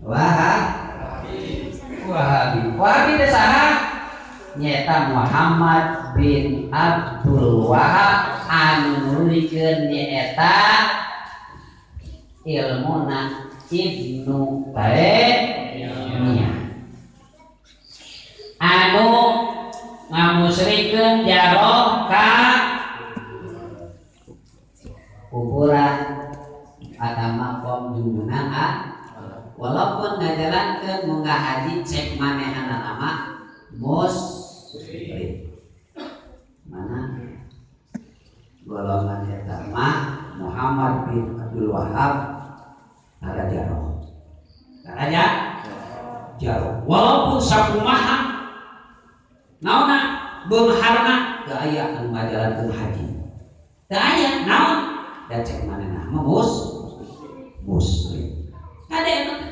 Wahabi. Wahabi teh saha? Nyaeta Muhammad bin Abdul Wahab anu nurunikeun nyaeta ilmuna Ibnu Taimiyah anu ngamusrikeun jaroh ka kuburan atau makom junjungan walaupun ngajalankeun munggah haji cek manehna nama musyrik. Mana golongan eta mah Muhammad bin Abdul Wahab ada jaroh. Raja jaroh. Walaupun sakumaha naonna beungharna teu aya anu ngajalankeun haji. Teu aya naon da cek manehna mah musyrik. Kade eta.